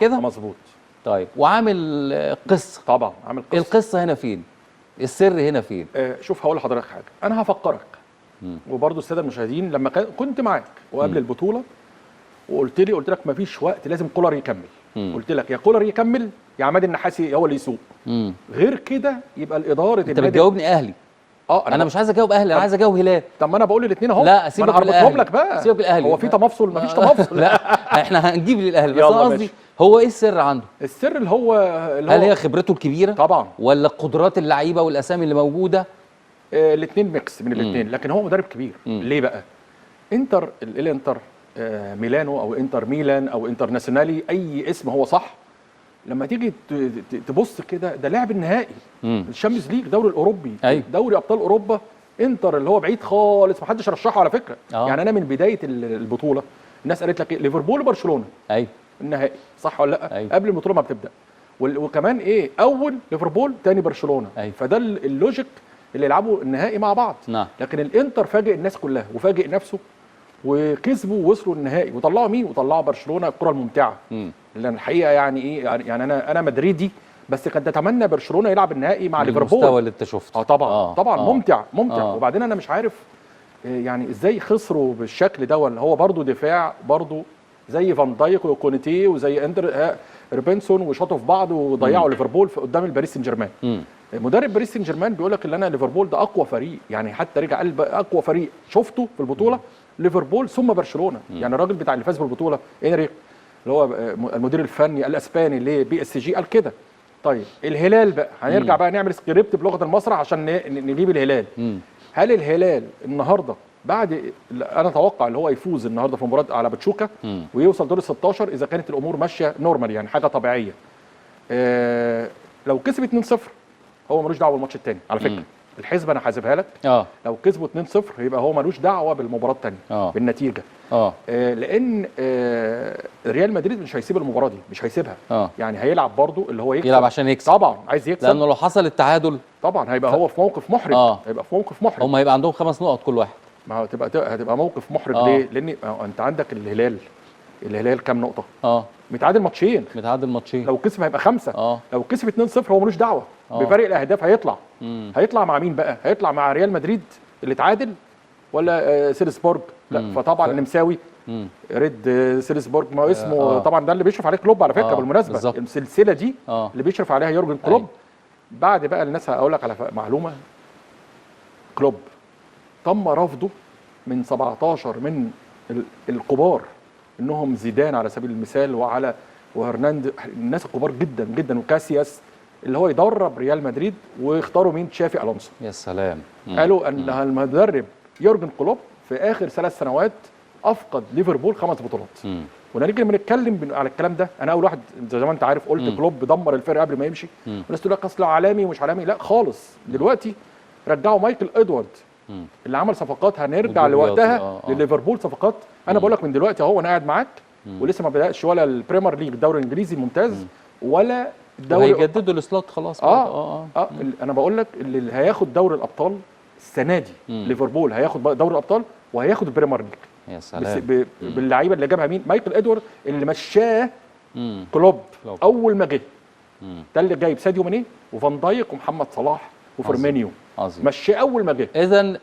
كده؟ مظبوط. طيب، وعامل قصة. طبعا عامل قصة. القصة هنا فين؟ السر هنا فين؟ شوف، هقول لحضرتك حاجه، انا هفكرك وبرضه السادة المشاهدين، لما كنت معاك وقبل البطولة وقلت لي، قلت لك مفيش وقت، لازم كولر يكمل. قلت لك يا كولر يكمل يا عماد النحاسي هو اللي يسوق. غير كده يبقى الادارة انت النادي. بتجاوبني اهلي. اه. انا مش عايز اجاوب اهلي، انا عايز اجاوب هلال. طب ما انا بقول الاثنين اهو. لا، ما سيبك انا من هربطهم الأهلي. لك بقى. سيبك من الأهلي. هو في تمفصل؟ مفيش تمفصل. لا، احنا هنجيب للاهلي، بس يلا. انا قصدي ماشي. هو ايه السر عنده؟ السر اللي هو هل هي خبرته الكبيرة؟ طبعا. ولا قدرات اللعيبة والاسامي اللي موجوده؟ الاثنين، mix من الاثنين، لكن هو مدرب كبير. ليه بقى؟ انتر الانتر ميلانو او انتر ميلان او انترناسيونالي، اي اسم هو صح. لما تيجي تبص كده، ده لعب النهائي ال Champions League، دوري الاوروبي، دوري ابطال اوروبا. انتر اللي هو بعيد خالص، محدش رشحه على فكره. يعني انا من بداية البطولة الناس قالت لك إيه؟ ليفربول وبرشلونة النهائي، صح ولا لا؟ أيوة. قبل البطولة ما بتبدا، وكمان ايه؟ اول ليفربول، تاني برشلونه. فده ال logic اللي يلعبوا النهائي مع بعض. لكن الانتر فاجئ الناس كلها وفاجئ نفسه وكسبوا ووصلوا النهائي، وطلعوا مين؟ وطلعوا برشلونه، الكره الممتعة. لان الحقيقة يعني ايه؟ يعني انا مدريدي، بس كنت اتمنى برشلونة يلعب النهائي مع المستوى ليفربول. اللي انت شفته. اه طبعا. طبعا. ممتع ممتع. وبعدين انا مش عارف يعني ازاي خسروا بالشكل ده، اللي هو برضو دفاع برضو زي فان دايك وكونيتي وزي اندر روبنسون، وشاطوا في بعض وضيعوا ليفربول في قدام الباريس سان جيرمان. مدرب باريس سان جيرمان بيقول لك ان انا ليفربول ده اقوى فريق، يعني حتى رجع قال اقوى فريق شفته في البطولة ليفربول ثم برشلونه. يعني الراجل بتاع اللي فاز بالبطولة انريك، اللي هو المدير الفني الاسباني ل PSG، قال كده. طيب، الهلال بقى، هنرجع بقى نعمل سكريبت بلغه المسرح عشان نجيب الهلال. هل الهلال النهارده بعد، انا اتوقع اللي هو يفوز النهارده في مباراة على باتشوكا ويوصل دور ال 16 اذا كانت الامور ماشية normal، يعني حاجة طبيعيه. لو كسب 2-0 هو ملوش دعوه بالماتش الثاني على فكره. الحسبة انا حاسبها لك. لو كسبوا 2-0 يبقى هو ملوش دعوه بالمباراة الثانية بالنتيجه. لان ريال مدريد مش هيسيب المباراة دي، مش هيسيبها. يعني هيلعب برضو اللي هو يكسب. يلعب عشان يكسب. طبعا عايز يكسب. لانه لو حصل التعادل طبعا هيبقى هو في موقف محرج. هيبقى في موقف محرج. هم هيبقى عندهم 5 نقط كل واحد. ما هو هتبقى موقف محرج. ليه؟ لان انت عندك الهلال، الهلال كام نقطة؟ متعادل ماتشين. متعادل ماتشين. لو كسب هيبقى 5. لو كسب 2-0 هو ملوش دعوه. بفرق الاهداف هيطلع. هيطلع مع مين بقى؟ هيطلع مع ريال مدريد اللي اتعادل ولا سيلسبورج؟ لا. فطبعا النمساوي ريد سيلسبورج ما اسمه. طبعا ده اللي بيشرف عليه كلوب على فكرة بالمناسبه. السلسلة دي اللي بيشرف عليها يورجن كلوب. بعد بقى الناس، هقول لك على معلومه، كلوب تم رفضه من 17 من الكبار، انهم زيدان على سبيل المثال وعلى وهرناند، الناس الكبار جدا جدا، وكاسياس، اللي هو يدرب ريال مدريد، واختاروا مين؟ تشافي الونسو. يا سلام. قالوا ان المدرب يورجن كلوب في اخر 3 سنوات افقد ليفربول 5 بطولات. ونيجي لما نتكلم على الكلام ده، انا اول واحد زي ما انت عارف قلت كلوب دمر الفرقة قبل ما يمشي. والناس تقول لك اصل عالمي ومش عالمي، لا خالص. دلوقتي رجعوا مايكل ادوارد اللي عمل صفقات، هنرجع مدير لوقتها رياضي، لليفربول صفقات. انا بقول لك من دلوقتي اهو وانا قاعد معاك ولسه ما بداش ولا ال Premier League، الدوري الانجليزي الممتاز، ولا الدوري. وهيجددوا لسلوت خلاص برضه. اه. انا بقول لك اللي هياخد دوري الابطال السنة دي ليفربول، هياخد بقى دوري الابطال وهياخد ال Premier League. يا بس سلام. باللعيبه اللي جابها مين؟ مايكل ادوارد اللي مشاه كلوب كلوب. اول ما جه. ده اللي جايب ساديو ماني وفان دايك ومحمد صلاح وفيرمينيو. عظيم. مشاه اول ما جه. اذا